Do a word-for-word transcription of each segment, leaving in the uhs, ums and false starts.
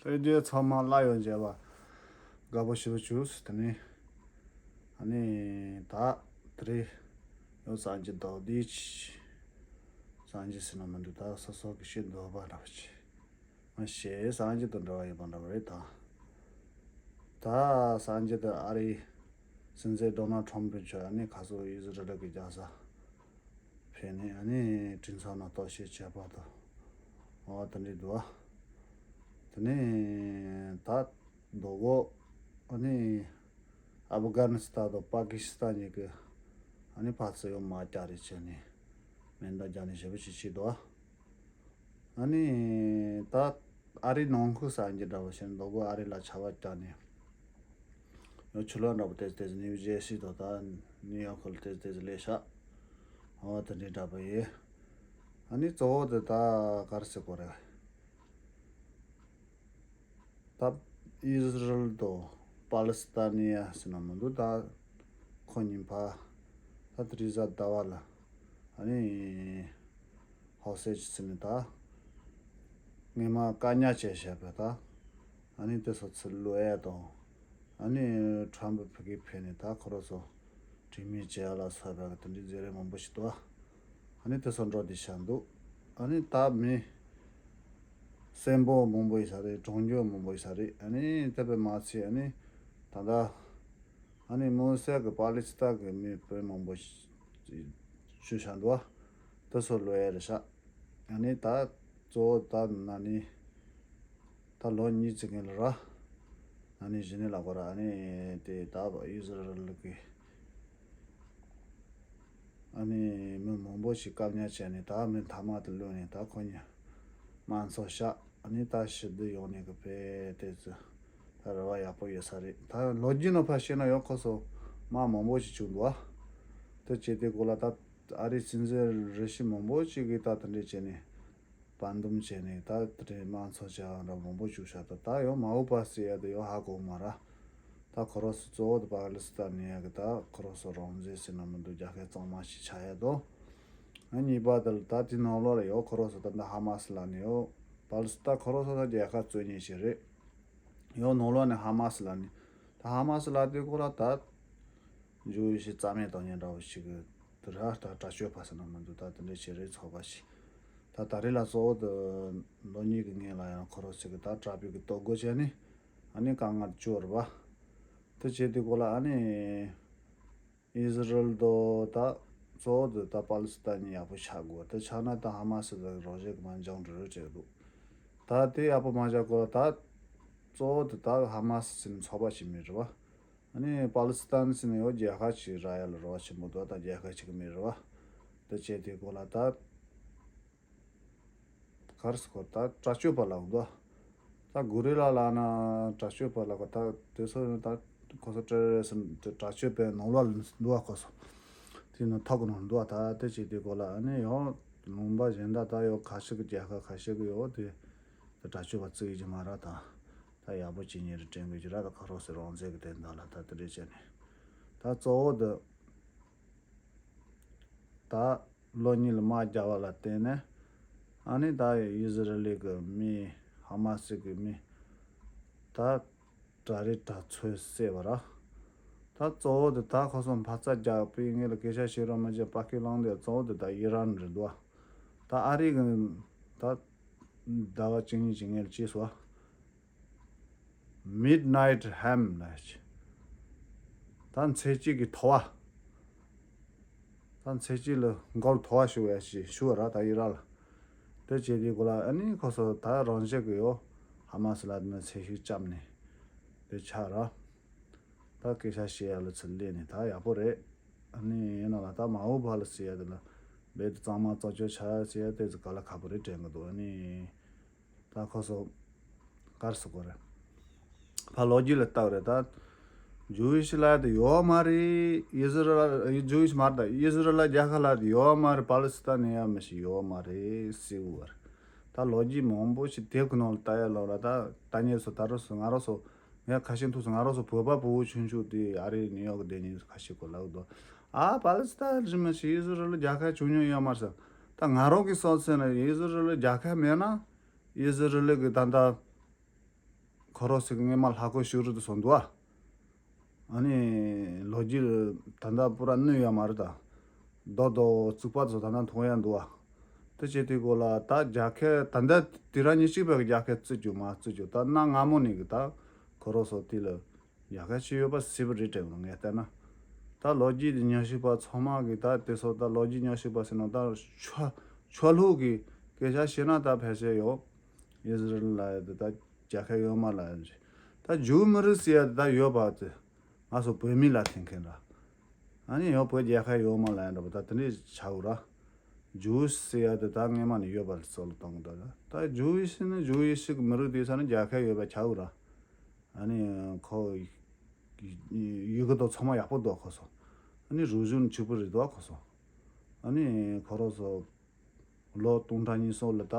དེ་རྗེས་ཚང་མ་སླར་ཡང་མཇལ་བ་དགའ་པོ་ཞེ་པོ་བྱུང་། དེ་ནས་ཨ་ནི་ད་དེ་རིང་ཡང་སངས་རྒྱས་རྡོ་རྗེ་སངས་རྒྱས་ཟེར་ན་མི་འདུག་ད་སོ་སོ་གི་ཤེས་འདོད་པ་འདྲ་བ་ཅིག་མ་ཤེས། སངས་རྒྱས་དང་འབྲེལ་བ་ཡོད་པ་འདྲ་བ་རེད་ད། ད་སངས་རྒྱས་དེ་ཨ་རིའི་སྲིད་འཛིན་ཌོ་ནལ་ཊམ་པ་མཆོག་ཨ་ནི་ཁ་སང་ཨི་ཟི་རལ་གྱི་རྒྱལ་ས་ཕེབས་ནས་ཨ་ནི་གྲོས་ཚོགས་ནང་རྟོག་ཞིབ་བྱས་པ་དང་། འོ་དེ་འདྲ་འདུག་ཨ། དེ་ནས་ད་མདོ་དགོང་ཨ་ནི་ཨབ་གྷ་ནི་སི་ཐན་དང་པ་ཀི་སི་ཐན་གཉིས་ཀྱི་ཨ་ནི་ཕར་ཚུར་ཡང་དམག་རྒྱག་རེས་བྱས་ནས་མེ་མདའ་རྒྱག་ནས་ཞེ་པོ་ཅིག་བྱས་འདུག་ཨ། ཨ་ནི་ད་ཨ་རིའི་ནང་ཁུལ་སངས་རྒྱས་འདྲ་བོ་བྱས་ནས་མདོ་དགོང་ཨ་རི་ལ་ཆར་པ་བརྒྱབ་ནས་ཡང་ཆུ་ལོག་འདྲ་བོ་ཏོག་ཙམ་ཏོག་ཙམ་ནིའུ་ཇར་སི་དང་ད་ནིའུ་ཡོག་ཁུལ་ཏོག་ཙམ་ཏོག་ཙམ་སླེབས་ཤག་འོ་དེ་འདྲའི་འདྲ་པོ་ཡིན། ཨ་ནི་གཙོ་བོ་དེ་ད་ག་རེ་ཟེར་དགོས་རེད། ད་ཨི་ཟི་རལ་དང་པ་ལི་སི་ཐན་ནི་ཡ་ཟེར་ན་མི་འདུག་ད་ཁོ་གཉིས་ཕར་ད་དེ་རེས་གཟའ་ཟླ་བ་ལ་ཨ་ནི་ཧོ་སི་ཊེ་ཇི་ཟེར་ནས་ད་སྔོན་མ་བཀག་ཉར་བྱས་བཞག་པ་ད་ཨ་ནི་དེ་ཚོ་ཚུར་གློད་ཡ་དང་། ཨ་ནི་ཊམ་པ་ཕ་གིར་ཕེབས་ནས་ད་ཁོ་རང་ཚོ་གྲོས་མོལ་བྱེད་ཡ་ལ་སོགས་པ་གི་དེ་འདྲའི་མཛད་རིམ་མང་པོ་ཞིག་འདུག་ཨ་ནི་དེ་ཚོ་འགྲོ་བསྡད་བཞག་འདུག་ཨ་ནི་ད་མི་གསོན་པོ་མང་པོ་ཡོད་ས་རེད། གྲོངས་མྱོང་མང་པོ་ཡོད་ས་རེད། ཨ་ནི་དེ་བས་མ་ཚད་ཨ་ནི་ད་ལྟ་ཨ་ནི་མུན་སེལ་གྱི་པ་ལི་སི་ཐན་གྱི་མི་དཔོན་མང་པོ་ཞིག་བཞུགས་བཞག་འདུག་དེ་ཚོ་གློད་ཡ་རེད་ཤག་ཨ་ནི་ད་གཙོ་བོ་ད་ན་ནིང་ད་ལོ་གཉིས་ཙམ་སྔོན་ལ་ར། ན་ནིང་གཞི་ནས་ལབ་དགོས་ར། ཨ་ནི་དེ་ད་ཨི་ཟི་རལ་གྱི་ཨ་ནི་མི་མང་པོ་ཞིག་བཀག་ཉར་བྱས་ནས་ད་མི་མཐའ་མ་དེ་གློད་ནས་ད་ཁོ་གཉིས་དམག་འཚོ་བཞག་ཨ་ནི་ད་ཞི་བདེ་ཡོང་ནས་གི་དཔེ་དེ་ཚོ་ད་རེ་བ་ཡག་པོ་ཡོད་ས་རེད། ད་ལོ་རྒྱུས་ནང་ཕར་བཤད་ན་ཡང་ཁོ་ཚོ་དམག་མང་པོ་ཞིག་བྱུང་འདུག་ཨ། དེ་བྱས་དེ་གོ་ལ་ད་ཨ་རིའི་སྲིད་འཛིན་རེ་ཞིག་མང་པོ་ཞིག་གིས་ད་དེ་འདྲས་བྱས་ནས་བར་འདུམ་བྱས་ནས་ད་དེ་འདྲས་དམག་འཚོ་བྱས་པ་འདྲ་མང་པོ་བྱུང་ཤག་ད་ད་ཡང་མ་འོངས་པ་ཟེར་ཡ་དེ་ཡང་ཧ་གོ་མ་ར། ད་ཁོ་རང་ཚོ་གཙོ་བོ་དེ་པ་ལི་སི་ཐན་ནས་ཡ་གི་ད་ཁོ་རང་ཚོ་རང་བཙན་ཟེར་ན་མི་འདུག་རྒྱལ་ཁབ་གཙང་མ་ཞིག་ཆགས་ཡ་དང་། ཨ་གཉིས་པ་དེ་ལ་ད་དེ་ནང་ལོགས་ལ་ཡོད་ཁོ་རང་ཚོ་ད་ལྟ་ཧ་མ་སི་ལབ་ནས་ཡོད། པ་ལི་སི་ཐན་ཁོ་རང་ཚོ་ད་རྒྱལ་ཁབ་རྩོད་མཁན་ཞིག་རེད། ཡང་ནང་ལོགས་ནས་ཧ་མ་སི་ལབ་ནས། ད་ཧ་མ་སི་ལབ་དུས་སྐོར་ལ་ད་ཇུ་ཝི་ཤི་རྩ་མེད་གཏོང་མཁན་འདྲ་བོ་ཞིག་གི་དེ་ར་ད་དྲག་སྤྱོད་པ་ཟེར་ན་མི་འདུག་ད་དེ་འདྲ་བྱེད་རེས་ཚོགས་པ་ཞིག་ད་ད་རེས་ལ་གཙོ་བོ་དེ་ལོ་གཉིས་ཀྱི་སྔོན་ལ་ཡང་ཁོ་རང་ཚོ་གི་ད་དྲག་པོའི་གི་གཏོར་རྒོལ་བྱས་ནས་ཨ་ནི་དཀའ་ངལ་བྱུང་བ་རེད་པ། དེ་བྱས་དུས་སྐོར་ལ་ཨ་ནི། ཨི་ཟི་རལ་དང་ད་གཙོ་བོ་དེ་ད་པ་ལི་སི་ཐན་གཉིས་ཡག་པོ་ཆགས་དགོས། དེ་ཆགས་ན་ད་ཧ་མ་སི་དང་རང་བཞིན་གྱི་མ་འཇང་འགྲོ་རེ་བྱེད་འདུག་ད་དེ་ཡག་པོ་མ་ཆགས་གོང་ད་གཙོ་བོ་དེ་ད་ཧ་མ་སི་ཟེར་ནས་ཚོགས་པ་ཞིག་མེད་རེད་བ། ཨ་ནི་པ་ལི་སི་ཐན་ཟེར་ནས་ཡོད་རྒྱལ་ཁབ་ཅིག་རག་ཡ་ལ་རེ་བ་ཆེན་པོ་འདུག་ད་རྒྱལ་ཁབ་ཅིག་གི་མེད་རེད་བ། དེ་བྱས་དུས་སྐོར་ལ་ད། ག་རེ་ཟེར་དགོས་ད་དྲག་སྤྱོད་པ་ལབ་དགོས། ད་གོ་རི་ལ་ལབ་ན་དྲག་སྤྱོད་པ་ལབ་དགོས། ད་དེ་ཚོ་ད་ཁོ་ཚོ་ཊེ་རོ་རི་སི་ཊི་དེ་དྲག་སྤྱོད་པའི་ནང་ལོགས་ལ་འདུག་པ་ཁོ་ཚོ། དེ་ནང་ཐོག་གི་ནང་འདུག་པ། ད་དེ་བྱེད་དུས་སྐོར་ལ་ཨ་ནི་ཡང་ལུང་པ་གཞན་དག་ད་ཡང་ཁ་ཤས་ཀྱི་རྒྱལ་ཁབ་ཁ་ཤས་ཀྱི་ཡང་དེ་དེ་དྲག་སྤྱོད་པ་བརྩི་ཡི་ཅིག་མ་རེད་ད། ད་ཡག་པོ་བྱེད་མཁན་རེད་དྲན་གི་ཅིག་ར། ད་ཁོ་རང་ཚོའི་རང་བཙན་གི་དོན་དག་ལ་ད་དེ་འདྲས་བྱས་ནས་ད་གཙོ་བོ་དེ། ད་ལོ་གཉིས་ལ་དམག་རྒྱག་པ་ལ་བརྟེན་ནས་ཨ་ནི་ད་ཨི་ཟི་རལ་གི་མི་ཧ་མ་སི་གི་མི་ད་གྲ་རེ་གྲ་ཚོད་བསད་པ་ར། ད་གཙོ་བོ་དེ་ད་ཁོ་ཚོ་འཕར་རྩ་རྒྱག་པའི་སྔོན་ལ་སྐད་ཆ་བཤད་རོགས་མ་བྱས་པ་ཁས་བླངས་དེ་གཙོ་བོ་དེ་ད་ཨི་རན་རེད་འདུག་ད་ཨ་རི་གི་ད་ཟླ་བ་གཅིག་གཉིས་ཀྱི་སྔོན་ལ་ཅི་སོ། Midnight Ham ལ་ཅི། ད་མཚན་དཔྱིད་ཀྱི་ཐོ་བ། ད་མཚན་དཔྱིད་ལ་མགོ་ལ་ཐོ་བ་ཞུ་བ་ཞིག་ཞུ་བ་ར་ད་ཨི་རན་ལ། དེ་བྱས་དུས་སྐོར་ལ་ཨ་ནི་ཁོ་ཚོ་ད་རང་བཞིན་གྱི་ཡོ་ཧ་མ་སི་ལ་དེ་ནས་ཚེ་ཤུགས་བཅམས་ནས་དེ་ཆགས་ར། ད་སྐད་ཆ་བཤད་ཡ་ལ་ཚུར་སླེབས་ནས་ད་ཡག་པོ་རེད། ཨ་ནི་ཡིན་ན་ལ་ད་མ་འོངས་པ་ལ་ཟེར་ཡ་དེ་ལ་རྦད་དེ་གཙང་མ་བཙོག་སྐྱོ་ཆགས་ཟེར་ཡ་དེ་ཚོ་ག་ལ་ཁག་པོ་རེད་དྲན་གི་འདུག་ཨ་ནི། ད་ཁོ་ཚོ་ག་རེ་ཟེར་དགོས་རེད། ཕར་ལོ་རྒྱུས་ལ་བལྟ་བ་རེད་ད། ཇུ་ཝི་ཤི་ལབ་ཡ་དེ་ཡོད་མ་རེད། ཨི་ཟི་རལ་ཇུ་ཝི་ཤི་མ་རེད་ད། ཨི་ཟི་རལ་རྒྱལ་ཁབ་ལབ་ཡ་དེ་ཡོད་མ་རེད། པ་ལི་སི་ཐན་ནས་ཡ་མི་ཞིག་ཡོད་མ་རེད་ཟེར་བ་རེད། ད་ལོ་རྒྱུས་མང་པོ་ཞིག་དེབ་ཀྱི་ནང་ལ་ལྟ་ཡ་ལོ་ལ་ད་ལྟ་མཁན་ཚོ་ད་རོ་སོ་ང་རོ་སོ་ངས་ཁ་ཤས་ཐུག་སོང་། ང་རོ་སོ་བོད་པ་བུ་བོ་ཆུང་ཆུང་དེ་ཨ་རི་ནིའུ་ཡོག་གི་བསྡད་མཁན་ཁ་ཤས་ཀྱིས་ལབ་འདུག་ཨ་པ་ལི་སི་ཐན་རེད་མ་གཞི་ཨི་ཟི་རལ་རྒྱལ་ཁབ་བྱུང་མྱོང་ཡོད་མ་རེད་ཟེར། ད་ང་རང་གི་བསམ་ཚུལ་ན་ཨི་ཟི་རལ་རྒྱལ་ཁབ་མེད་ན། ཨི་ཟི་རལ་གྱི་ད་ལྟ་ ཁོ་རང་ཚོ་གི་སྔས་མ་ལྷ་ཁང་ཕྱུགས་རི་དེ་ཚོ་འདུག་ཨ། ཨ་ནི་ལོ་རྒྱུས་ད་ལྟ་པུ་ར་གནོད་ཡ་མ་རེད་ད། རྡོ་རྡོ་རྩིག་པ་དེ་ཚོ་ད་ལྟ་མཐོང་ཡ་འདུག་ཨ། དེ་བྱས་དུས་སྐོར་ལ་ད་རྒྱལ་ཁབ་ད་ལྟ་དུས་རབས་ཉེར་གཅིག་པའི་རྒྱལ་ཁབ་བརྩི་རྒྱུ་མ་བརྩི་རྒྱུ་ད་གནའ་སྔ་མོ་ནས་གི་ད་ཁོ་རང་ཚོ་དེ་ལ་རྒྱལ་ཁབ་ཅིག་ཡོད་པ་སྲིད་པ་རེད་དྲན་ངས་བལྟས་ན། ད་ལོ་རྒྱུས་དེ་ཉམས་ཞིབ་པ་ཚང་མ་གི་ད་དེ་ཚོ་ད་ལོ་རྒྱུས་ཉམས་ཞིབ་པ་ཟེར་ན་ད་ཆོས་ཆོས་ལུགས་ཀྱི་སྐད་ཆ་བཤད་ན་ད་ཕལ་ཆེར་ཡོད། ཨི་ཟི་རལ་ལ་ཡོད་དེ་ད་རྒྱལ་ཁབ་ཡོད་མ་ལ་ཡོད་ཅིག་ད་རྒྱུ་མི་རིགས་ཟེར་ཡ་དེ་ད་ཡོད་པ་དེ་ང་ཚོ་བོད་མི་ལ་ཐེན་མཁན་ར། ཨ་ནི་ཡང་བོད་རྒྱལ་ཁབ་ཡོད་མ་ལ་ཡོད་འདྲ་པོ་ད་དེ་འདྲས་ཆགས་འུ་ར། རྒྱུ་ཟེར་ཡ་དེ་ད་སྔས་མ་ནས་ཡོད་པ་ལ་ཚོ་ལ་གཏོང་གི་འདུག་ད་རྒྱུ་ཡི་ཤི་ནི་རྒྱུ་ཡི་ཤི་གི་མི་རིགས་དེ་ས་ནི་རྒྱལ་ཁབ་ཡོད་པ་ཆགས་འུ་ར། ཨ་ནི་ཁོ་ཡི་གི་དོ་ཚང་མ་ཡག་པོ་འདུག་ཁོ་ཚོ། ཨ་ནི་རུ་བཞུན་ཕྱུག་པོ་རེད་འདུག་ཁོ་ཚོ། ཨ་ནི་ཁོ་རོ་ཚོ་ལོ་སྟོང་ཕྲག་གཉིས་གསུམ་ལ་ད་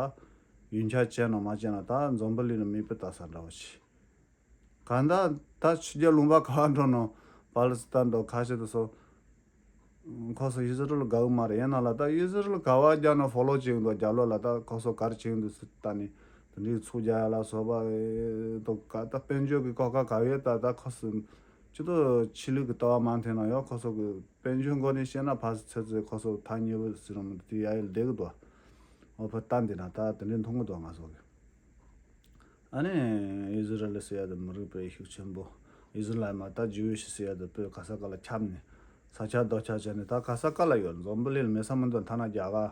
ཡུན་ཆད་བྱས་ན་མ་བྱས་ན་ད་འཛམ་བུ་གླིང་ལ་མེད་པའི་ལྟ་ས་འདྲ་བོ་ཞིག་གང་ལྟར་ད་ཕྱི་རྒྱལ་ལུང་པ་ག་བ་འགྲོ་ན་པ་ལི་སི་ཐན་དང་ཁ་ཤས་དེ་ཚོ་ཁོ་ཚོ་ཨི་ཟི་རལ་དགའ་གི་མ་རེད། ཡིན་ན་ལ་ད་ཨི་ཟི་རལ་ག་བ་རྒྱག་ན་ཕོ་ལོ་བྱེད་ཀྱི་འདུག་རྒྱ་ལོ་ལ་ད་ཁོ་ཚོ་ག་རེ་བྱེད་ཀྱི་འདུག་ཟེར་ལྟ་ནས་དེ་འདྲའི་ཚུགས་རྒྱག་ཡ་ལ་སོགས་པ་དང་ག་ད་དཔལ་འབྱོར་གྱི་ཀོ་ཀ་ག་བས་ད་ད་ཁོ་ཚོ་ཅི་ཏོ་ཆོས་ལུགས་ཀྱི་ལྟ་བ་མ་མཐུན་ན་ཡང་ཁོ་ཚོ་གི་དཔལ་འབྱོར་སྒོ་ནས་བཤད་ན་ཕ་ཚེ་ཚེ་ཁོ་ཚོ་ཐ་སྙད་བུ་ཟེར་རམ་དེ་ཡ་ཡལ་བསྡད་གི་འདུག་ཨོ་ཕ་ལྟ་འདི་ན་ད་དེ་འདྲའི་མཐོང་གི་འདུག་ང་ཚོ་གི་ཨ་ནི་ཨི་ཟི་རལ་ཟེར་ཡ་དེ་མི་རིགས་པའི་ཤུགས་ཆེན་པོ། ཨི་ཟི་རལ་མ་ད་ཇུ་ཝི་ཤི་ཟེར་ཡ་དེ་བོད་ག་ས་ག་ལ་ཁྱབ་ནས་ས་ཆ་རྡོ་ཆ་བྱས་ནས་ད་ག་ས་ག་ལ་ཡོད། འཛམ་བུ་གླིང་ལ་མེད་ས་མི་འདུག་ཐ་ན་རྒྱ་གར་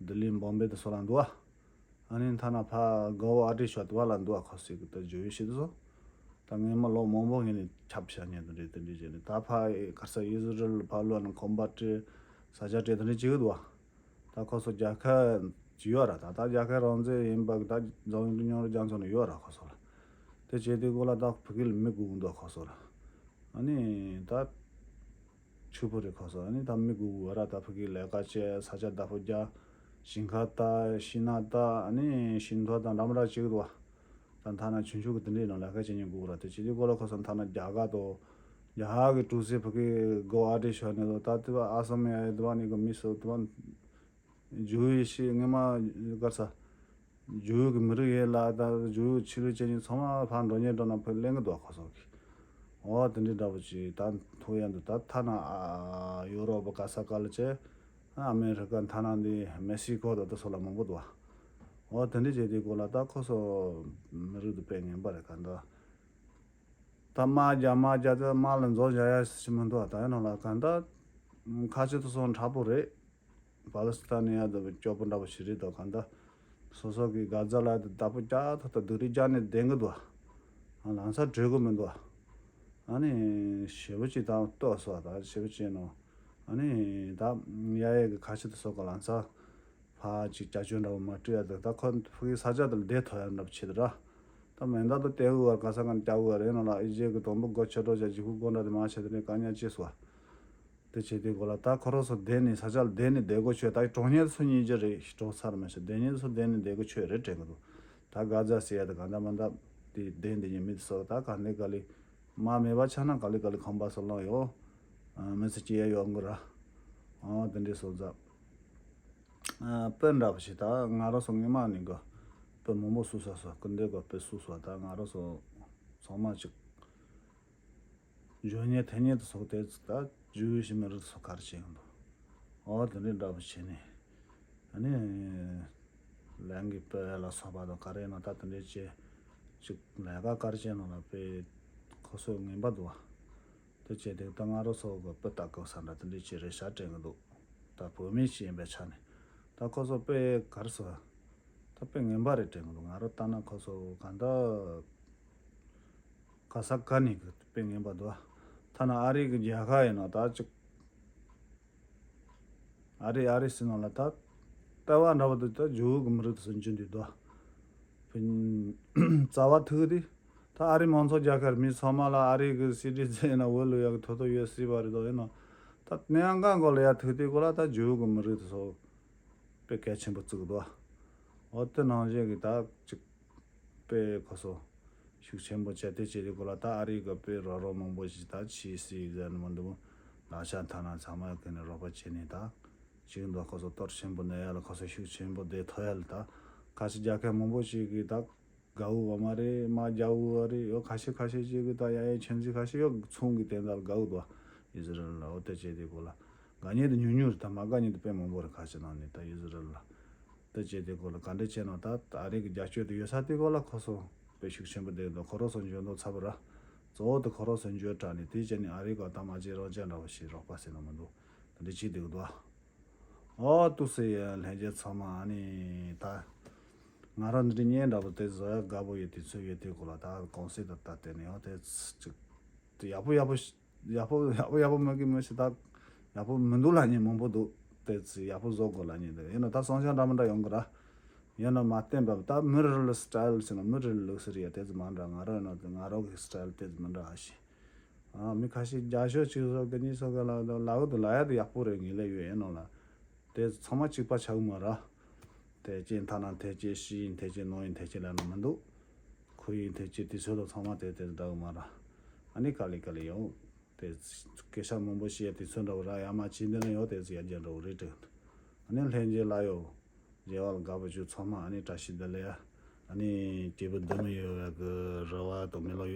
ལྡི་ལི་བོམ་བེ་དེ་ཚོ་ལ་འདུག་ཨ། ཨ་ནི་ཐ་ན་ཕ་གོ་བ་ཨ་ཏི་ཤོད་བ་ལ་འདུག་ཨ། ཁོ་སི་གི་ད་ཇུ་ཝི་ཤི་དེ་ཚོ་ད་སྔས་མ་ལོ་མང་པོ་ངས་ནས་ཁྱབ་བྱ་ཉན་དུ་འདྲེ་དེ་འདྲེ་བྱས་ནས་ད་ཕ་ག་ས་ཨི་ཟི་རལ་ཕ་ལོ་ན་ཁོམ་པ་སྤྲད་ས་ཆ་སྤྲད་དེ་འདྲེ་བྱེད་གི་འདུག་ཨ། ད་ཁོ་ཚོ་རྒྱལ་ཁབ་ཅིག་ཡོད་ར། ད་ད་རྒྱལ་ཁབ་རང་བཙན་ཡིན་པ་གི་ད་འཛམ་གླིང་རྒྱལ་ཚོགས་ནས་ཡོད་ར་ཁོ་ཚོ་ལ། དེ་བྱས་དུས་སྐོར་ལ་ད་ཕ་གི་ལ་མི་དགོས་ཀྱི་འདུག་ཁོ་ཚོ་ལ། ཨ་ནི་ད་ཕྱུག་པོ་རེད་ཁོ་ཚོ། ཨ་ནི་ད་མི་དགོས་ཀྱི་ར། ད་ཕ་གི་ལས་ཀ་བྱས་ས་ཆ་བདག་པོ་རྒྱག་ཞིང་ཁ་ལྟ་ཤིང་ནགས་ལྟ་ཨ་ནི་ཤིང་ཐོག་དང་འདྲ་མི་འདྲ་བྱེད་ཀྱི་འདུག་བ། ད་ཐ་ན་ཆུང་ཆུང་གི་དེ་འདྲའི་ནང་ལས་ཀ་བྱེད་མཁན་དགོས་ར། དེ་བྱེད་དུས་སྐོར་ལ་ཁོ་ཚོ་ཐ་ན་རྒྱ་གར་དང་རྒྱ་གར་གི་གྲུ་གཟིངས་ཕ་གི་གོ་ཨ་ཏི་ཤོད་ནས་ད་དེ་བ་ཨ་སམ་ཡ་ཡ་དེ་བ་ནི་གི་མི་སོ་དེ་བ་ཇུ་ཝི་ཤི་སྔས་མ་གར་ས་ཇུ་ཝི་གི་མི་རིགས་ཡེ་ལ་ད་ཇུ་ཝི་ཆོས་ལུགས་བྱེད་མཁན་ཚང་མ་ཕར་འགྲོ་ཉེ་འགྲོ་ན་ཕར་གླེང་གི་འདུག་ཁོ་ཚོ་གི། འོ་དེ་འདྲའི་འདྲ་པོ་ཅིག་ད་ཐུག་ཡ་འདུག་ད་ཐ་ན་ཨ་ཡུ་རོབ་ག་ས་ག་ལ་བྱས། ཨ་མེ་རི་ཀ་ཐ་ན་འདི་མེག་སི་ཀོ་དང་དེ་ཚོ་ལ་མང་པོ་འདུག་འོ་དེ་འདྲའི་བྱས་དུས་སྐོར་ལ་ད་ཁོ་ཚོ་མི་རིགས་དེ་དཔེ་ངན་པ་རེད་ག་འདྲ། ད་དམག་རྒྱག་དམག་རྒྱག་ད་དམག་ལ་འཛོལ་བཞག་ཡ་ཞིག་མི་འདུག་ད་ཡིན་ནོ་ལ་ག་འདྲ། ཁ་ཆེ་དེ་ཚོ་མཁྲེགས་པོ་རེད། པ་ལི་སི་ཐན་ནི་ཡ་ད་སྐྱོ་པོ་འདྲ་པོ་ཞིག་རེད་དོ་ག་འདྲ། སོ་སོ་གི་ག་ཛ་ལ་དེ་བདག་པོ་རྒྱག་ཐོག་ད་སྡུག་རུས་རྒྱག་ནས་བསྡད་གི་འདུག་ཨ་ལང་ཚ་བྲོས་གི་མི་འདུག་ཨ་ནི་ཞེ་པོ་ཅིག་ད་ལྟོས་སོ་ད་ཞེ་པོ་ཅིག་ནོ། ཨ་ནི་ད་ཡ་ཡ་གི་ཁ་ཆེ་དེ་ཚོ་གི་ལང་ཚ་ཕ་ཅིག་བྱ་སྤྱོད་འདྲ་པོ་མ་སྤྲད་ཡ་དེ་ད་ཁོ་ཕ་གི་ས་ཆ་དེ་ལ་བསྡད་ཐུབ་ཡ་འདྲ་པོ་བྱེད་དེ་ར། ད་མེ་མདའ་དེ་སྟེར་དགོས་བར་ག་ས་ག་ནས་རྒྱག་དགོས་རེད་ནོ་ལ་ཨི་ཇེ་གི་དོམ་པོ་སྒོ་ཕྱེ་འགྲོ་བྱ་ཇི་ཁུ་སྒོ་འདྲ་དེ་མ་བྱེད་དེ་ནས་དཀའ་ཉག་ཅི་སོ། དེ་བྱེད་དུས་གོ་ལ་ད་ཁོ་རོ་སོ་བསྡད་ནས་ས་ཆ་ལ་བསྡད་ནས་བསྡད་དགོས་ཆོད་ད་གྲོང་ཉེ་སུ་གཉིས་ཀྱི་རེད་གྲོང་ཚར་མ་ཤེས་བསྡད་ཉེ་སུ་བསྡད་ནས་བསྡད་དགོས་ཆོད་རེད་དྲན་གི་འདུག་ད་ག་ཛ་ཟེར་ཡ་དེ་ག་འདྲ་མ་འདྲ་དེ་བསྡད་འདི་ཉིན་མི་དེ་སོ་ད་ག་ནས་ག་ལི་མ་མེད་པ་ཆ་ན་ག་ལི་ག་ལི་ཁང་པ་སོ་ལོང་ཡོད། མི་ཚེ་སྐྱེལ་ཡ་ཡོང་གི་ར། ཨོ་དེ་འདྲའི་སོ་ཛ། དཔེ་འདྲ་པོ་ཞིག་ད་ང་རོ་སོ་ངེ་མ་ནི་གོ་དཔེ་མང་པོ་སུ་ས་སོ་སྐུ་འདྲ་གོ་དཔེ་སུ་སོ་ད་ང་རོ་སོ་ཚང་མ་ཅིག་འཇོན་ཉེ་ཐེ་ཉེ་དུ་སོགས་ཏེ་ད་ཇུ་ཞི་མི་རིགས་སོགས་གར་བྱེད་ཡོང་དུ། ཨོ་དེ་འདྲའི་འདྲ་པོ་བྱས་ནས། ཨ་ནི། ལན་གི་དཔེ་ལ་སོགས་པ་དང་ག་རེ་ན་ད་དེ་འདྲའི་བྱས། ཅིག་ལས་ཀ་གར་བྱེད་ནོ་ལ་དཔེ་ཁོ་ཚོས་ངན་པ་འདུག་བ། དེ་བྱས་དེ་ད་ང་རོ་སོགས་གི་དཔེ་ལྟ་སྐབས་ས་འདྲ་དེ་འདྲའི་བྱས་རེད་ཤག་དྲན་གི་འདུག་ད་བོད་མི་ཞིག་ཡིན་པའི་ཆ་ནས། ད་ཁོ་ཚོ་དཔེ་གར་སོ། ད་དཔེ་ངན་པ་རེད་དྲན་གི་འདུག་ང་རོ་ལྟ་ན་ཁོ་ཚོ་ག་འདྲ། ག་ས་ག་ནས་གི་དཔེ་ངན་པ་འདུག་ཐ་ན་ཨ་རི་གི་རྒྱལ་ཁབ་ཡིན་ན་ད་ཅིག་ཨ་རི་ཨ་རི་ཟེར་ན་ལ་ད་ལྟ་བ་འདྲ་བ་འདུག་ད་ཇུ་གི་མི་རིགས་དེ་ཚོ་འཇུ་འདུག་འདུག་རྩ་བ་ཐུག་དེ་ད་ཨ་རི་མང་ཚོགས་རྒྱལ་ཁབ་མི་ཚང་མ་ལ་ཨ་རི་གི་སི་ཊི་ཛེན་ཡིན་ན་འོས་བླུག་ཡག་གི་ཐོབ་ཐང་ཡོད་སྲིད་པ་རེད་དོ་ཡིན་ན་ད་གནས་འགག་སྐོར་ལ་ཡ་ཐུག་དེ་སྐོར་ལ་ད་ཇུ་གི་མི་རིགས་དེ་ཚོ་དཔེ་གལ་ཆེན་པོ་བརྩི་གི་འདུག་འོ་དེ་ནང་བཞིན་གི་ད་ཅིག་དཔེ་ཁོ་ཚོ་ཤུགས་ཆེན་པོ་བྱས་ཏེ་བྱེད་དུས་སྐོར་ལ་ད་ཨ་རི་གི་དཔེ་རོགས་རོགས་མང་པོ་ཞིག་ད་ཕྱིས་སྲིད་ཟེར་ནི་མི་འདུག་ལག་ཆ་ཐ་ན་ཚང་མ་གི་ནས་རོགས་པ་བྱས་ནས་ད་ཅིག་འདུག་ཁོ་ཚོ་གཏོར་ཆེན་པོ་གནས་ཡ་ལ་ཁོ་ཚོ་ཤུགས་ཆེན་པོ་བསྡད་ཐུབ་ཡ་ལ་ད་ཁ་ཆེ་རྒྱལ་ཁབ་མང་པོ་ཞིག་གིས་ད་ དགའ་བོ་བ་མ་རེད། མ་རྒྱ་བོ་བ་རེད། ཡོ་ཁ་ཤས་ཁ་ཤས་ཅིག་གི་ད་ཡ་ཡའི་ཆེན་ཟི་ཁ་ཤས་ཡོ་ཚོང་གི་དེ་འདྲ་དགའ་བོ་དོ། ཨི་ཟི་རལ་ལ་འོ་དེ་བྱས་དེ་གོ་ལ། དགའ་ཉེ་དུ་ཉུང་ཉུང་རེད། ད་མ་དགའ་ཉེ་དུ་དཔེ་མང་པོ་རེད། ཁ་ཤས་ནང་ནས་ད་ཨི་ཟི་རལ་ལ། དེ་བྱས་དེ་གོ་ལ་ག་འདྲ་བྱས་ན་ད་ཨ་རི་གི་རྒྱ་སྐྱོད་དུ་ཡོད་ས་དེ་གོ་ལ་ཁོ་སོ་དཔེ་ཤུགས་ཆེན་པོ་བསྡད་འདུག་ཁོ་རོ་སོ་འཇོན་འདུག་ཚ་བོ་ར། གཙོ་བོ་དུ་ཁོ་རོ་སོ་འཇོན་དྲག་ནས་དེ་བྱས་ནས་ཨ་རི་ག་ད་མ་བྱས་རང་ཅན་འདྲ་བོ་ཞིག་རོགས་པ་ཟེར་ན་མི་འདུག་ད་འདི་བྱས་དེ་གི་འདུག་ཨོ་ཏུ་སེ་ཡ་ལྷན་རྒྱས་ཚང་མ་ཨ་ནི་ད། ང་རང་འདི་འདྲ་ཉན་འདྲ་པོ་དེ་བཟོ་ཡ་དགའ་པོ་ཡོད། དུས་ཚོད་ཡོད་དུས་གོ་ལ་ད་གོང་སེ་ད་ད་དེ་ནས་ཡང་དེ་ཅིག་དེ་ཡག་པོ་ཡག་པོ་ཡག་པོ་ཡག་པོ་ཡག་པོ་མི་གི་མི་ཞིག་ད་ཡག་པོ་མི་འདུག་ལ་ཉན་མང་པོ་འདུག་དེ་ཚི་ཡག་པོ་བཟོ་དགོས་ལ་ཉན་དེ་ཡིན་ན་ད་སང་ཞང་འདྲ་མི་འདྲ་ཡོང་གི་ར། ཡིན་ན་མ་བསྟན་པ་ད་མི་རེ་ལ་སི་ཊལ་ཟེར་ན་མི་རེ་ལ་ལུགས་སི་རེད་ཡ། དེ་ཚི་མ་འདྲ་ང་རང་ཡིན་ན་ང་རང་གི་སི་ཊལ་དེ་ཚི་མི་འདྲ་ཨ་ཞིག་ཨ་མི་ཁ་ཤས་རྒྱ་ཤོག་ཅིག་བཟོ་གི་གཉིས་བཟོ་གི་ལ་ལ་གི་དུ་ལ་ཡ་དུ་ཡག་པོ་རེད། ངེས་ལེ་ཡོད་ཡིན་ནོ་ལ། དེ་ཚང་མ་གཅིག་པ་ཆགས་མ་ར། དེ་ཅན་ཐ་ན་དེ་ཅན་ཤི་ཡིན་དེ་ཅན་ནོ་ཡིན་དེ་ཅན་ལ་ན་མི་འདུག་ཁུ་ཡིན་དེ་ཅན་དེ་ཚོ་ལ་ཚང་མ་དེ་དེ་འདྲ་གི་མ་ར། ཨ་ནི་ག་ལེ་ག་ལེ་ཡོང་། དེ་སྐད་ཆ་མང་པོ་བཤད་དེ་ཚོ་འདྲ་བོ་ར་ཡ་མ་ཅི་འདི་ན་ཡོད་དེ་ཚོ་ཡ་རྒྱ་འདྲ་བོ་རེད་དྲན། ཨ་ནི་ལྷན་རྒྱས་ལ་ཡོད། རྒྱལ་བ་ལ་དགའ་པོ་བྱོས་ཚང་མ་ཨ་ནི་བཀྲ་ཤིས་བདེ་ལེགས་ཡ། ཨ་ནི་སྐྱེས་བུ་འདི་མི་ཡོད་ཡ་གི་རེ་བ་དང་མི་ལོ་ཡོད།